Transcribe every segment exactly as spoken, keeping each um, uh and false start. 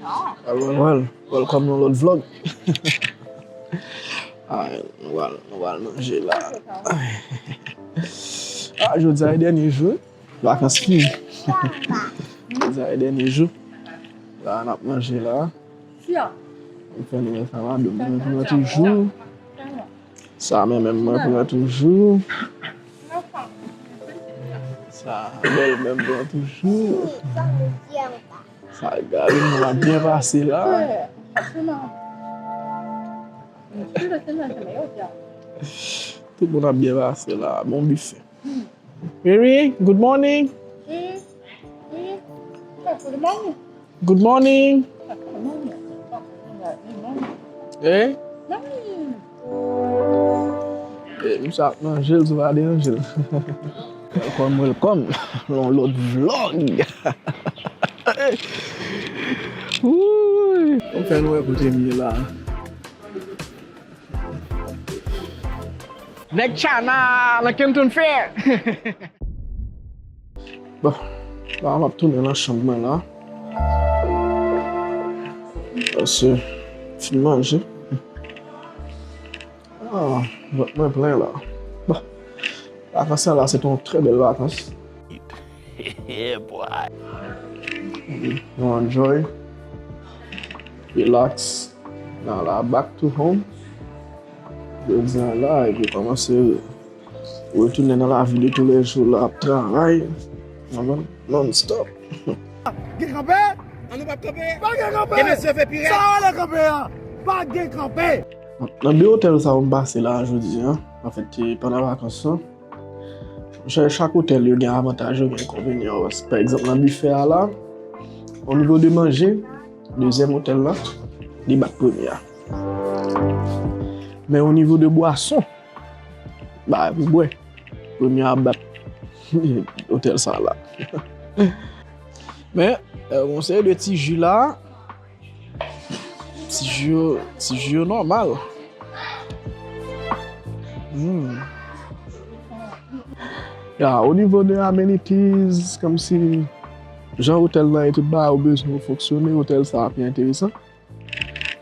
Well, welcome nan lòt vlog. Ah, nou pral, nou pral manje la. Ah, jodi a e dènye jou. Vakans fini. Jodi a e dènye jou. La, n ap manje la. Mwen fè nou wè sa, madanm mwen pou mwen toujou. Sa menm mwen pou mwen toujou. Sa bèlmè m pou mwen toujou. Sa gade moun ap byen pase la. Tout moun ap byen pase la. Bon bifè. Riri, good morning. Good morning. Eh? Eh, misye ap manje l, sou pa deranje l. Welcome, welcome. Yon lòt vlog. Wouy. Ou fè nou wè kote m ye la. Nèg China nan Kenton Fair. Bon, la m ap tounen nan chanm mwen la. Paske fin manje. Ah, vant mwen plen la. Bon, vakans la se te yon trè bèl vakans. Yeah, boy. Nou enjoy, relax. Nan la, back to home. Jodi a la, epi kòmanse retounen nan lavi de tou lè jou la, ap travay. Konprann? Non stop. Gen kanpe? An nou pa kanpe? Pa gen kanpe! Gen mesye fè pirèt? Sa wale kanpe a? Pa gen kanpe! Nan de otèl sa yo m pase la jodi a, anfèt, pandan vakans lan, Chak, chak otèl yo gen avantaj yo, gen enkonvenyan yo. Pa egzanp, nan bifè a la, o nivo de manje, dezyèm otèl la, li bat premye a. Men o nivo de bwason, bagay pou bwè, premye a bat otèl sa la. Men, euh, yon seri de ti ji la, Ti ji yo, ti ji yo nòmal. Hmm. Ya, o nivo de amenities, kòmsi jan otèl la ye, tout bagay ou bezwen pou fonksyone, otèl sa a pi enteresan.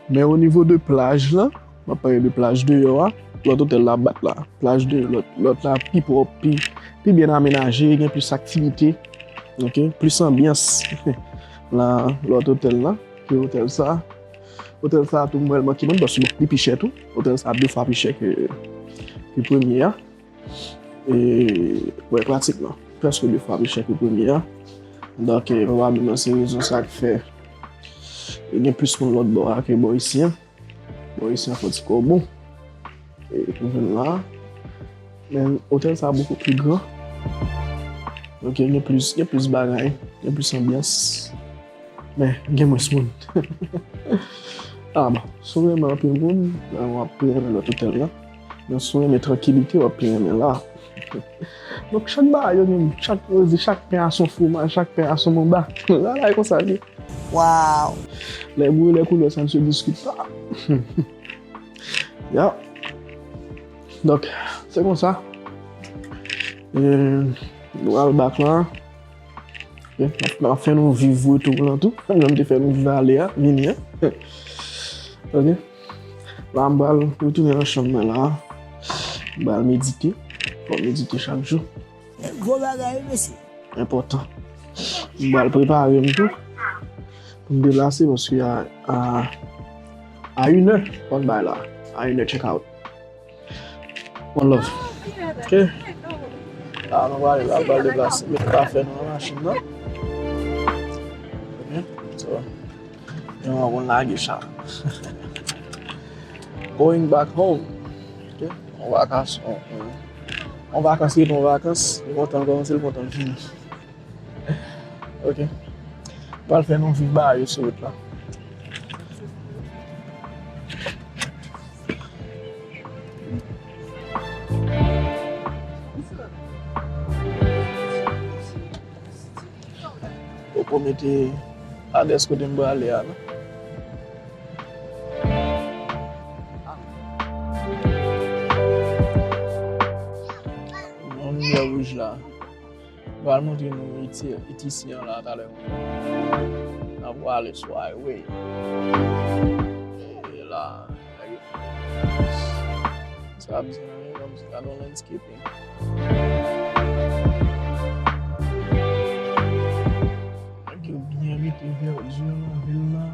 Men o nivo de plaj la, m ap pale de plaj deyò a, lòt otèl la bat la. Plaj deyò, lòt, lòt la pi pwòp, pi, pi byen amenaje, gen plis aktivite, ok, plis anbyans nan lòt otèl la. Ke otèl sa. Otèl sa tou m wè l manke moun, paske bon, li pi chè tou. Otèl sa de fwa pi chè ke, ke premye a. E, wè, pratikman, prèske de fwa pi chè ke premye a. Donk, e, pwobableman se rezon sa k fè gen plis moun lòt bò a ke bò isi a. Bò isi a fò ti kò bon. E pou vin la. Men otèl sa bokou pli gran. Donk gen plis, gen plis bagay, gen plis anbyans. Men gen mwens moun. Ah bon, si w renmen anpil moun, w ap pi renmen lòt otèl la. Men si w renmen trankilite, w ap pi renmen la. Donk chak bagay yo gen, chak, yo di chak pen a son fwomaj, chak pen a son manba. La la e konsa l ye. Wow. Les goûts et les couleurs, ça ne se discute pas. Ya. Donk, se konsa. E, nou al bak la. Ok, m ap, m ap fè nou viv retou lan tou. Jan m te fè nou viv ale a, vini a. Ok. La, m pral retounen nan chanm mwen la. M pral medite. Fò m medite chak jou. Gwo bagay, wi, mesye. Enpòtan. M pral prepare m tou pou m deplase paske a, a, a inè, fò m bay la. A inè check out. One love. Ok. La, nou prale la, m pral deplase. Mete afè nou nan machin nan. Ok. So, nou konn lage cha. Going back home. Ok. On vakans, on, on, on vakans rete on vakans. Li kontan l kòmanse, li kontan l fini. Ok. Pral fè nou viv bagay yo sou wout la. Poko mete adrès kote m prale a, non. Yon limyè wouj la. M pral montre nou iti, iti isi an la talè. Ap prale sou highway. E la, nèg yo fè sa ap di nan yon, kòmsi gade yon landscaping. Nèg yo byen mete vèdi nan vil la.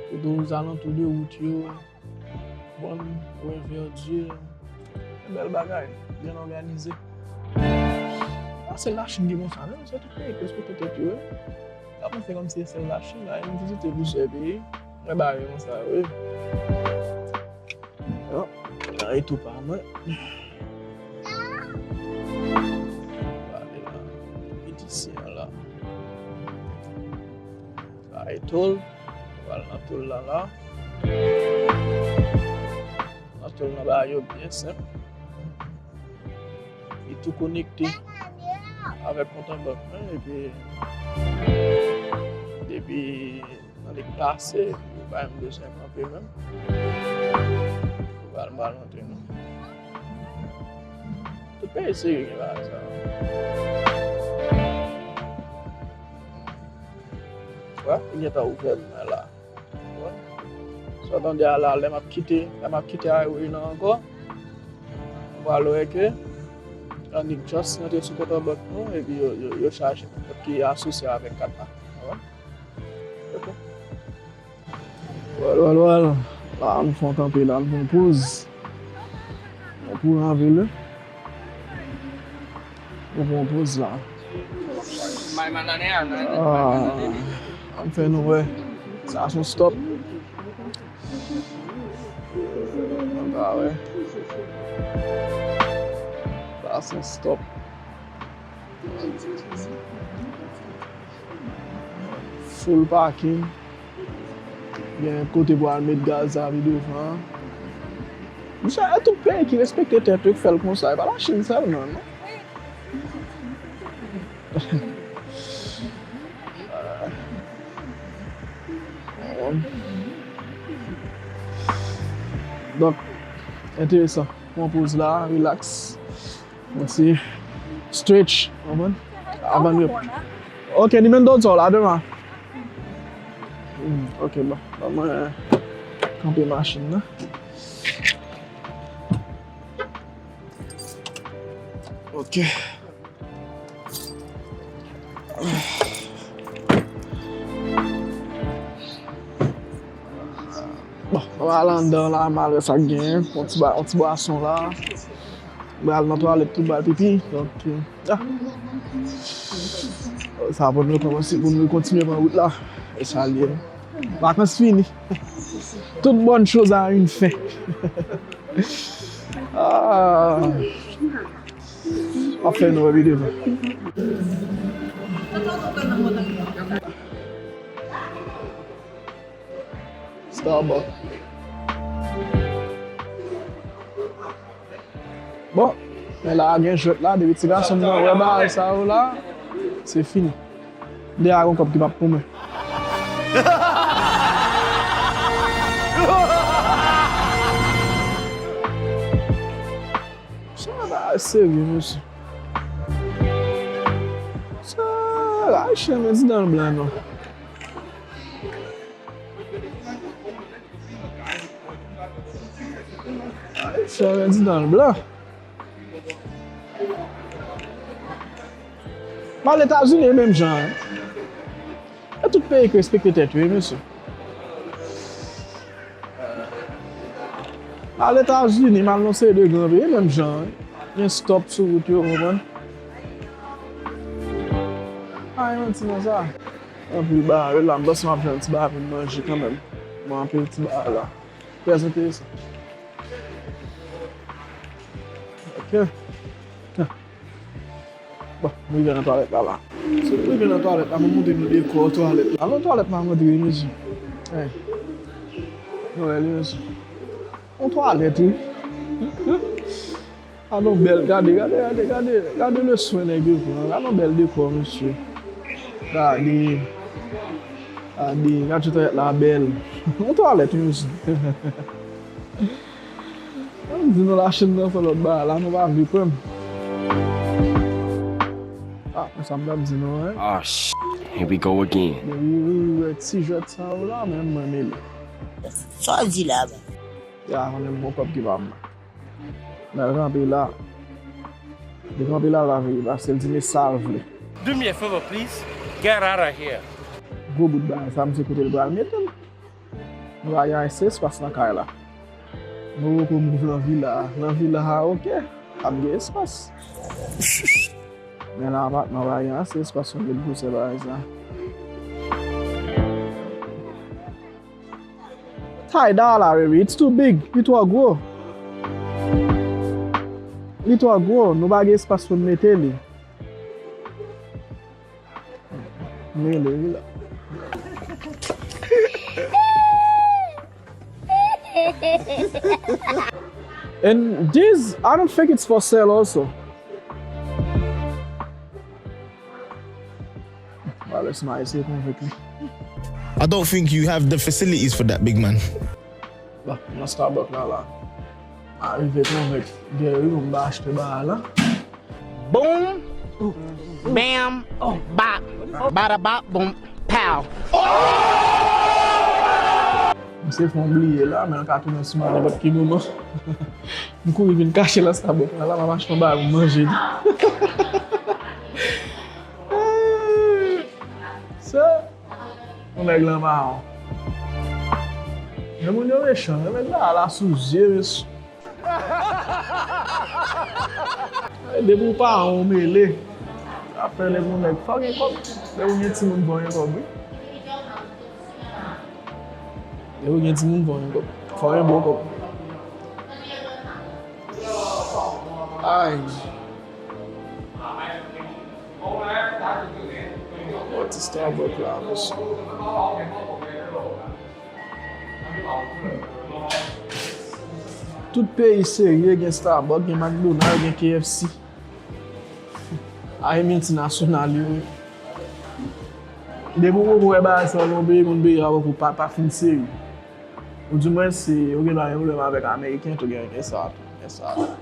Tout ozalantou de wout yo. Bon, wè vèdi. Bèl bagay, byen òganize. A, se Lachin ki konsa menm, se tout peyi ki respekte tèt yo, wi. Yo panse kòmsi se sèl Lachin, la, m vizite plizyè peyi. Mwen bare konsa, wi. Yo, nan retou pa mwen. Gade la, politisyen an la. Sa e tòl. Pral nan tòl la la. Nan tòl nan bagay yo byen senp. Li tou konekte avèk kont an bank mwen, epi depi nan lik pase, epi pa m bezwen kanpe menm. Pral, pral antre non. Tout peyi serye gen bagay sa. Wè, li gentan ouvè pou mwen la. Wè. Sa w tande a la, lè m ap kite, lè m ap kite highway lan ankò, ou pral wè ke annik just rantre sou kont an bank nou, epi yo, yo, yo chaje kòb ki asosye avèk kat la. Wè. Ok. Wèl, wèl, wèl. La, nou fè yon kanpe la, nou fè yon poz. Yon poz an vele. Nou pran poz la. Ah, ann fè nou wè. Sa se yon stop. Ann pa wè. Sa se yon stop. Full parking. Gen kote pou al met gaz la pi devan. Misye, e tout peyi ki respekte tèt yo k fè l konsa. E pa Lachin sèlman, non. Donk, enteresan. Pran poz la, relax. Mwen se stretch, konprann? Avan nou. Ok, ni men dòt zò la, devan. Hmm, ok, bon. Ban mwen kanpe machin nan. Ok. Bon, nou al anndan la, m al wè sa k genyen. Yon ti ba-, yon ti bwason la. M pral nan twalèt tou, m pral pipi. Donk, euh, ah. Sa pou nou kòmanse, pou nou kontinye pran wout la. E sa l ye. Vakans fini. Toute bonne chose a une fin. Ah. M ap fè nou wè videyo. Starbucks. Bon, men la gen jwèt la, depi ti gason m nan wè bagay sa yo la, se fini. Deja gon kòb ki p ap pou mwen. Sa bagay serye, mesye. Sa, ay, chen men di dan l blan non. Ay, chen men di dan l blan. Mal Etazini e menm jan. E tout peyi ki respekte tèt yo, wi, mesye. Al Etazini, m al nan seri de gran peyi, menm jan, wi. Gen stop sou wout yo, konprann? Pa gen manti nan sa. Anpil bagay la, m panse m ap jwenn ti bagay pou m manje kanmenm. Bon, anpil ti bagay la. Trè enteresan. Ok. Bon, m rive nan twalèt la, la. Si m rive nan twalèt la, m ap montre nou dekò twalèt la. Alon twalèt la, montre mesye. Hey. Nou wè li, mesye. Yon twalèt, wi. Gade yon bèl, gade, gade, gade, gade, gade le swen nèg yo pran. Gade yon bèl dekò, mesye. Gade. Gade, gade jan twalèt la bèl. Yon twalèt, wi, mesye. An di nou Lachin nan fè lòt bagay la, nou pa vle kwè m. Ah, konsa m t ap di nou, hein? Ah, sh-, here we go again. Depi wi, wi, wi, wè ti jwèt sa yo la, menm mwen mele. Sa w di la, baz? Ya, konnen m gon kòb ki pa m nan. L al kanpe la. Li kanpe la, l pa vle, paske l di mesye sa l vle. Do me a favor, please. Get out of here. Gwo bout bagay sa, m se kote l pral mete l. Nou pa gen ase espas nan kay la. Nou poko move nan vila a. Nan vila a, oke. Ap gen espas. Men nan apatman, pa gen ase espas pou met gwosè bagay sa. Tay da la, baby. It's too big. Li twò gwo. Li twò gwo. Nou pa gen espas pou n mete li. Mele wi la. And this, I don't think it's for sale also. Ba lè sma eseye konvenk li. I don't think you have the facilities for that, big man. Bon, nan Starbucks la la. A rive konvenk Gary pou m ba achte ba la. Boom, bam, bop, bada bop, boom, pow. M se fè w bliye la, men l ka tounen sou mwen nenpòt ki moman. M kouri vin kache nan Starbucks la, la m ap achte yon bagay pou m manje. Sa, yon nèg lan mawon. Men moun yo mechan, men nèg la la sou zye, mesye. Depi w pa yon mele, sa fè depi w nèg fò gen kòb, depi w gen timoun fò gen kòb, wi. Depi w gen timoun fò gen kòb, fò gen bon kòb. Ay. Pati Starbucks la, mesye. Tout peyi serye gen Starbucks, gen McDonald, gen K F C. Ay miltinasyonal yo. Depi w poko wè bagay sa nan yon peyi, moun peyi a poko pa, pa fin serye. Ou di mwen si ou gen dwa gen pwoblèm avèk Ameriken tou, gen, gen sa tou, gen sa tou,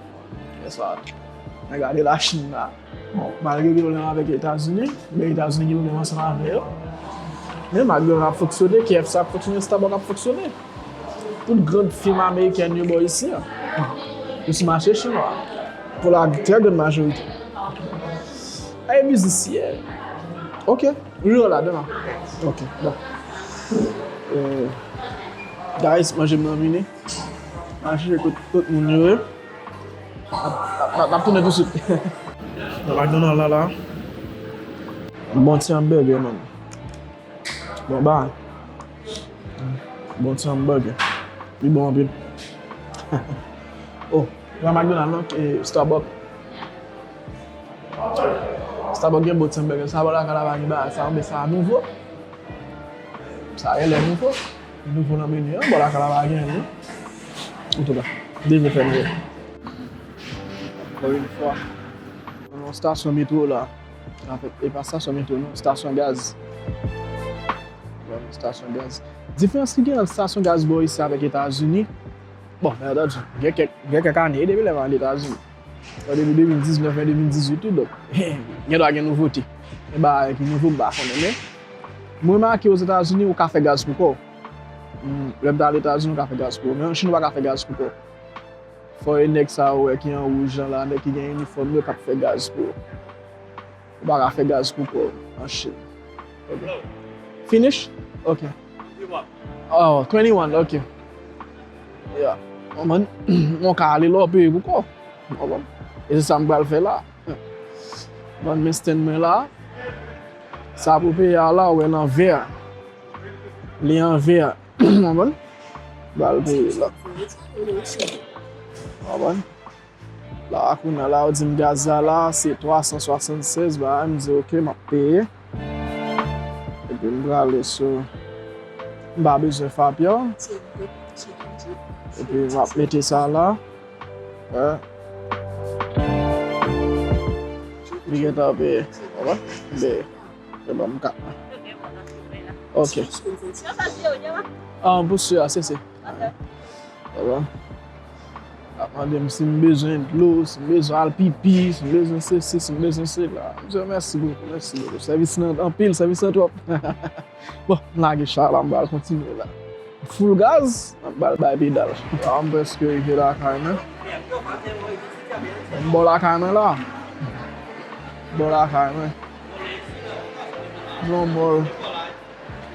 gen sa tou. Men gade Lachin la. Bon, malgre gen pwoblèm avèk Etazini, men Etazini gen pwoblèm ansanm avè yo. Men McDonald ap fonksyone, K F C ap fonksyone, Starbucks ap fonksyone. Tout grann fim amerikèn yo bò isi a. Yo sou mache chinwa. Pou la trè grann majorite. Ay biznis ye. Ok. Ou yo ladan la. Ok, bon. Eh, guys, manje m nan vini. Manje kot, kot moun yo ye. N ap, n ap, n ap tounen tousuit. Nan McDonald la, la. Bon ti hamburger, man. Bon bagay. Bon ti hamburger. Li bon anpil. Oh, pa McDonald non, e Starbucks. Starbucks gen bon ti hamburger. Sa bò lakay la pa gen bagay sa, men sa nouvo. Sa genlè nouvo. Nouvo nan meni an, bò lakay la pa gen li. Antouka, Bondye fè nou. Ankò yon fwa. Nan yon stasyon metwo la. Anfèt, e pa stasyon metwo non, stasyon gaz. Bon, stasyon gaz. Diferans ki gen ant stasyon gaz bò isi avèk Etazini. Bon, byen antandi, gen kèk, gen kèk ane depi lè m al Etazini. Bon, depi de mil diznèf, men de mil dizuit tou, donk, gen dwa gen nouvote. Gen bagay ki nouvo, m pa konnen, men m remake Ozetazini, ou ka fè gaz pou kò w. Hmm, lè m t al Etazini, ou ka fè gaz pou kò w. Men an Chin, ou pa ka fè gaz pou kò w. Fò e nèg sa yo wè ki an wouj lan la, nèg ki gen inifòm yo k ap fè gaz pou yo. Ou pa ka fè gaz pou kò w an Chin. Ok. Finish? Ok. Oh, twenty-one, ok. Yeah. Konprann? Mwen ka ale lè w peye pou kò w. Konprann? E se sa m pral fè la. Ban men stand mwen la. Sa pou peye a la, ou wè l an vè. Li an vè. Konprann? Ba l peye la. Konprann? La, kounye a la, yo di m gaz la, la, se twa san swasannsèz, ba, m di, ok, m ap peye. Epi m prale sou, m pa bezwen fapyò. Epi m ap mete sa la. Wè. Li gentan peye. Wè. Peye. Yo ban m kat la. Ok. Ah, pou sou a, se, se. Wè. Ap mande m si m bezwen dlo, si m bezwen al pipi, si m bezwen sesi, si m bezwen sela. M di yo mèsi bokou, mèsi bokou. Sèvis lan anpil, sèvis lan twòp. Bon, m lage chay la, m pral kontinye la. Full gaz, m ap bay pedal. La, m prèske rive lakay mwen. M bò lakay mwen la. M bò lakay mwen. Yon mòl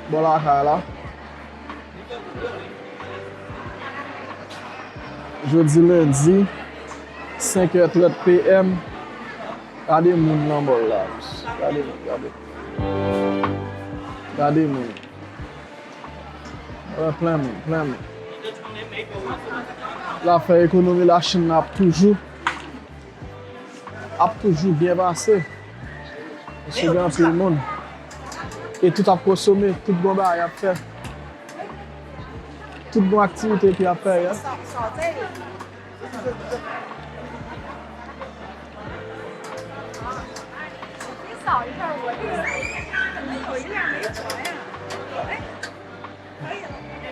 bò lakay la. Jodi lendi, senk è trant P M. Gade moun nan mòl la. Gade moun, gade. Gade moun. Wè, plen moun, plen moun. Zafè ekonomi Lachin nan ap toujou, ap toujou byen pase. Paske gen anpil moun. E tout ap konsome, tout bon bagay ap fè. Tout bon aktivite ki ap fè, ya.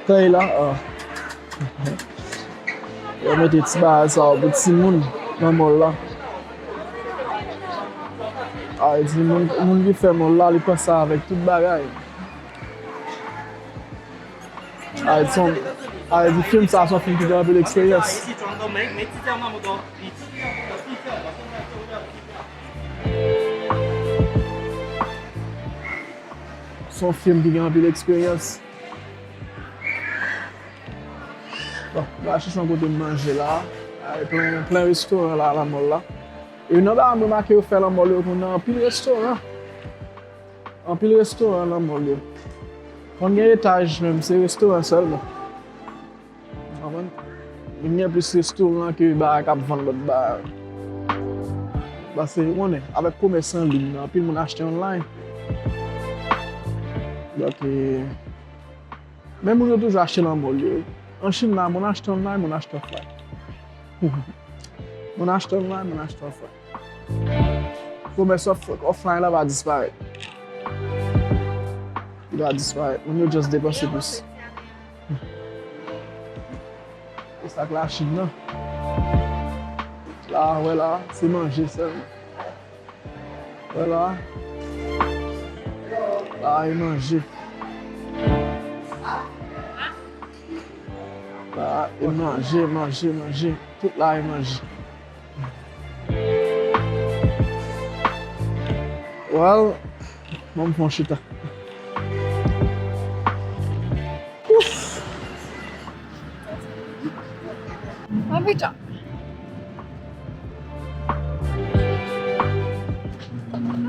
Kay la, ah. Yo mete ti bagay sa yo pou timoun nan mòl la. Ay, di moun, moun ki fè mòl la, li panse avèk tout bagay. Ay, di son, ay, di fim sa, se yon fim ki gen anpil eksperyans. Se yon fim ki gen anpil eksperyans. Bon, m al chèche yon kote m manje la. Ay, plen, plen restoran la, nan mòl la. E nan bagay m remake yo fè nan mòl yo, konnen anpil restoran. Anpil restoran nan mòl yo. Konn gen etaj menm, se restoran sèlman. Ou konprann? Vin gen plis restoran ke bagay k ap vann lòt bagay. Paske, ou konnen, avèk komès an liy nan, anpil moun achte online. Donk, e, men moun yo toujou achte nan mòl yo. An Chin la, moun achte online, moun achte offline. Moun achte online, moun achte offline. Komès off-, offline la va disparèt. Li va disparèt. Moun yo just depanse plis. E sa k Lachin nan. La, wè la, se manje sèlman. Wè la. La, e manje. La, e manje, manje, manje. Tout la, e manje. Well, bon, m fè yon chita. Ouf! Mwen pito.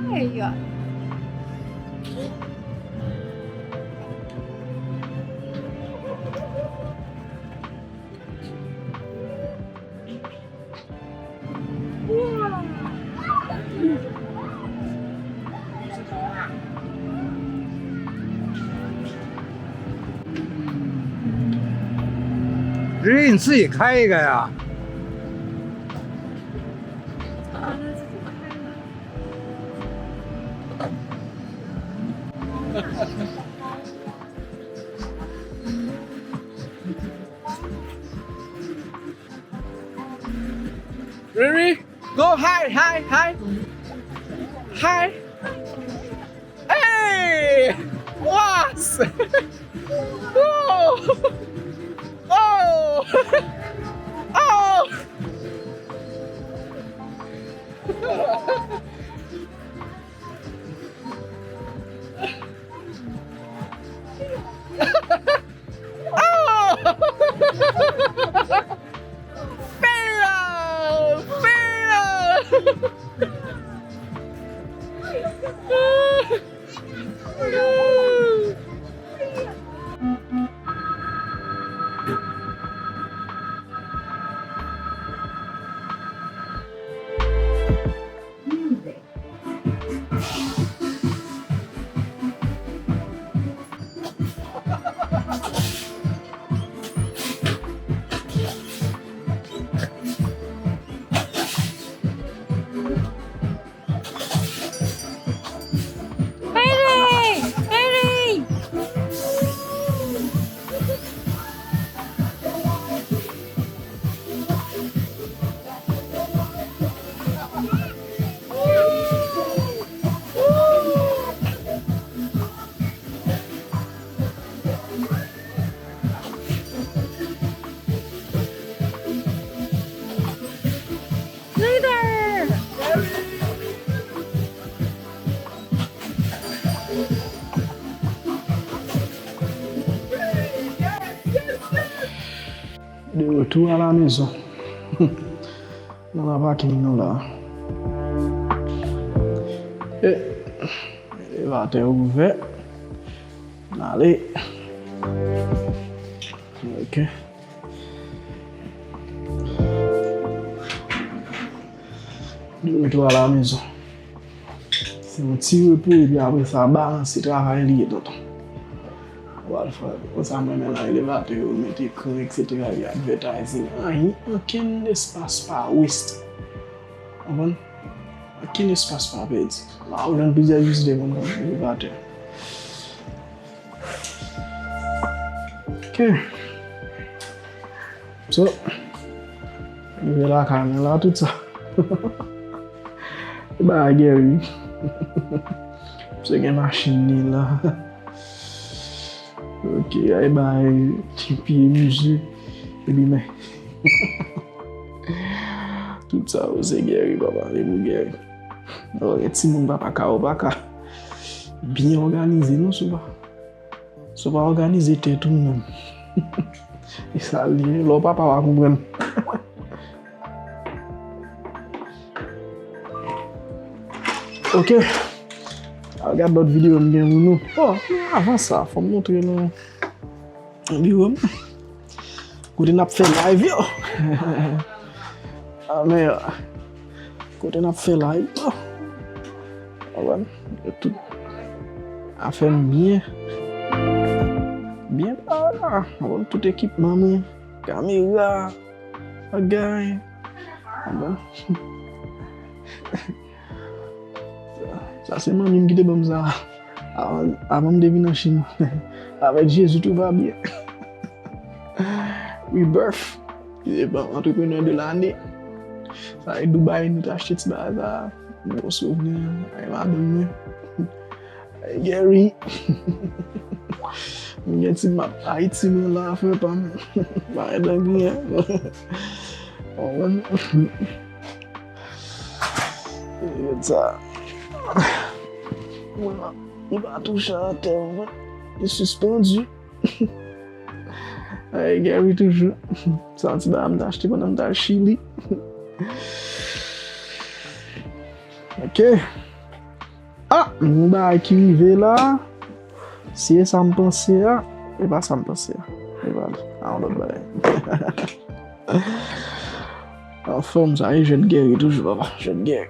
Ay, ay. Riri, n si, kay gaya. Riri, go high, high, high. High. Hey! Was! Oh! Oh! Oh! Oh! Fail! Fail! De retour à la maison. Nou nan pakin nou la. E, elevatè ouvè. N ale. Ok. De retour à la maison. Se yon ti repo, epi apre sa, balanse travay li ye, tonton. Ou al fè, konsa m renmen nan elevatè, yo met ekran, et cetera, y advertising. Anyen, ankenn espas pa waste. Konprann? Ankenn espas pa pèdi. La, ou jwenn plizyè visitè konn konn elevatè. Ok. So, rive lakay mwen la, tout sa. Bagay Gary. Misye gen machin li la. Ok, ay bay ti pye misye. Epi men. Tout sa yo se Gary, papa, se pou Gary. Ok, timoun papa ka, ou pa ka. Byen òganize, non, sou pa. Si w pa òganize tèt ou menm. E sa l ye, lè w papa w a konprann. Ok. Al gad lòt videyo m gen pou nou. Oh, men avan sa, fò m montre nou biwo m. Kote n ap fè live yo. Amè. Kote n ap fè live yo. Konprann? Yo tout afè m byen. Byen pa la. Konprann? Tout ekipman mwen. Kamera. Bagay. Konprann? Sa se manmi m ki te ban m sa. Avan, avan m te vin an Chin. Avèk Jezi, tout va byen. Rebirth. Li te ban antreprenè de lane. Sa e Dubai, nou te achte ti bagay sa. Bon souvni. Ay, madanm mwen. Ay, Gary. M gen ti map Ayiti mwen la, frè pa m. Bagay dan griyen. Konprann? Gad sa. Mwen la, li pa touche atè, mwen. Li sispann. Ay, Gary toujou. Sa ti bagay m t achte pandan m t al Chili. Ok. Ah, yon bagay ki rive la. Si e sa m panse a, e pa sa m panse a. E pa li. A, yon lòt bagay. Anfòm, sa e jwèt Gary toujou, papa. Jwèt Gary.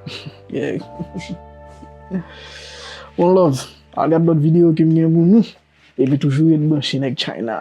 Gary. One love. Al gad lòt videyo ke m gen pou nou. Epi toujou ret branche nèg China.